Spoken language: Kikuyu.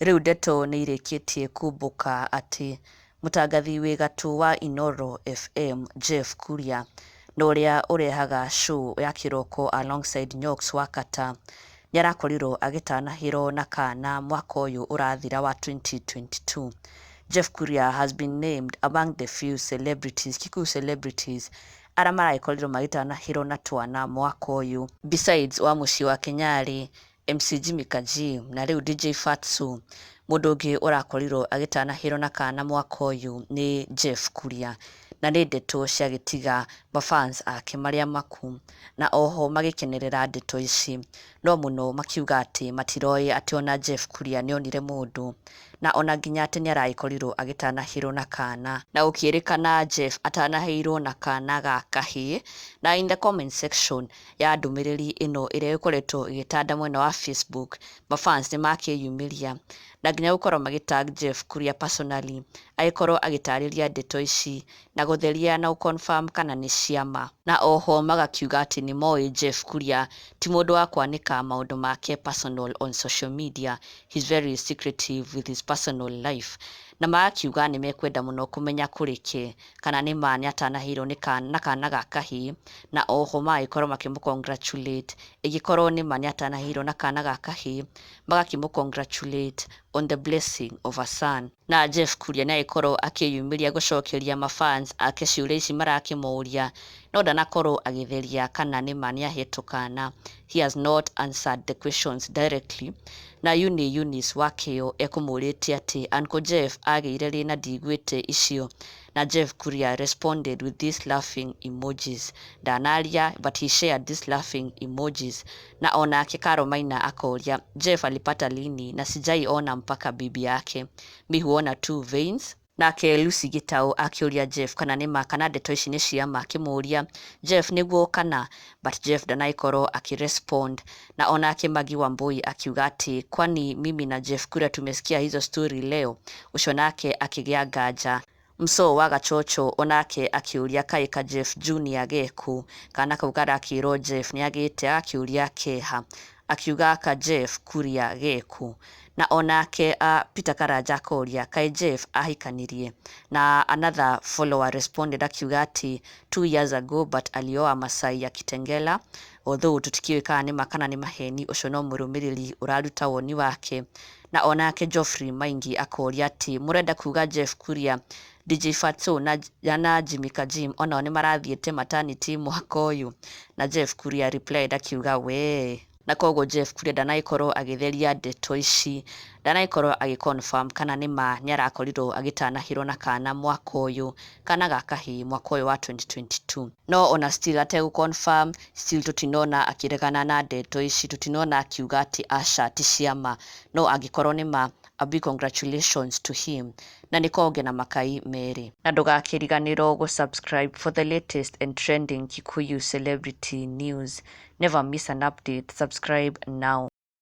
Rĩu ndeto nĩ irĩkĩtie kumbũka atĩ mũtangathi wĩ gatũ wa Inooro FM Jeff Kuria na ũrĩa ũrehaga show ya kĩroko alongside Nyox Wakata nĩ arakorirwo agĩtanahĩrwo na kana mwaka ũyũ ũrathira wa 2022. Jeff Kuria has been named among the few celebrities, Kikuyu celebrities arĩa maragĩkorirwo magĩtanahĩrwo na twana mwaka ũyũ, besides wa mũciĩ wa Kenyarĩ, MC Jimmy Kajim na rĩu DJ Fatxo. Mũndũ ũngĩ ũrakorirwo agĩtanahĩrwo na kana mwaka ũyũ nĩ Jeff Kuria, na nĩ ndeto ciagĩtiga mafans ake marĩa maku na oho magĩkenerera ndeto ici, no mũno makiuga atĩ matiroĩ atĩ ona Jeff Kuria nĩonire mũndũ na ona nginya atĩ nĩaragĩkorirwo agĩtanahĩrwo na kana, na gũkĩrĩkana Jeff atanahĩirwo na kana ga kahĩĩ. Na in the comment section ya ndũmĩrĩri ĩno ĩrĩa ĩkoretwo ĩgĩtanda mwena wa Facebook, mafans nĩmakĩyumĩria na nginya gũkorwo magĩ tag Jeff Kuria personally agĩkorwo agĩtarĩria ndeto ici na gũtheria na gũ confirm kana nĩ ciama. Na oho magakiuga atĩ nĩ moĩ Jeff Kuria ti mũndũ wa kwanĩka maũndũ make personal on social media, he's very secretive with his personal life, na magakiuga nĩ mekwenda mũno kũmenya kũrĩ kĩ kana nĩ ma nĩ atanahĩirwo na kana ga kahĩĩ. Na oho magagĩkorwo makĩmũ congratulate ĩngĩkorwo nĩ ma nĩ atanahĩirwo na kana ga kahĩĩ, magakĩmũ congratulate on the blessing of a son. Na Jeff Kuria nĩ agĩkorwo akĩyumĩria gũcokeria mafans ake ciũria ici marakĩmũria, no ndanakorwo agĩtheria kana nĩ ma nĩ ahetwo kana. He has not answered the questions directly. Na Uni Eunice Wakĩo ekũmũrĩtie atĩ Uncle Jeff agĩire rĩ na ndiguĩte icio, na Jeff Kuria responded with these laughing emojis. Ndanaria, but he shared these laughing emojis. Na onake Caro Maina akoria, "Jeff alipata lini na sijai ona mpaka bibi yake? Mi huona tu veins." Nake Lucy Gitau akĩũria Jeff kana nĩ ma kana ndeto ici nĩ cia ma, akĩmũria Jeff nĩguo kana, but Jeff ndanagĩkorwo akĩrespond. Na onake Maggie Wambui akiuga atĩ "Kwani mimi na Jeff Kuria tumesikia hizo story leo?" Ũcio nake akĩgĩa nganja. Mso wa Gachocho onake akĩũria kaĩ ka Jeff Junior geku, kana kau karakĩrwo Jeff nĩagĩte, agakĩũria keha, akiuga ka Jeff Kuria geku. Na onake Peter Karanja akoria kaĩ Jeff ahikanirie, na another follower responded akiuga atĩ 2 years ago, but alioa Masai ya Kitengela, although tũtikĩũĩ kana nĩ ma kana nĩ maheni. Ũcio no mũrũmĩrĩri ũraruta woni wake. Na onake Geoffrey Maingi akoria atĩ mũrenda kuga Jeff Kuria, DJ Fatxo na Jimmy Kajim onao nĩ marathiĩte maternity mwaka ũyũ? Na Jeff Kuria replied akiuga we. Na koguo Jeff Kuria ndanagĩkorwo agĩtheria ndeto ici, ndanagĩkorwo agĩ confirm kana nĩ ma nĩ arakorirwo agĩtanahĩrwo na kana mwaka ũyũ, kana ga kahĩĩ mwaka ũyũ wa 2022. No ona still ategũ confirm, still tũtinona akĩregana na ndeto ici, tũtinona akiuga atĩ aca ti ciama. No angĩkorwo nĩ ma, a big congratulations to him, na nĩ konge na makai merĩ. Na ndũgakĩriganĩrwo gũ subscribe for the latest and trending Kikuyu celebrity news. Never miss an update. Subscribe now.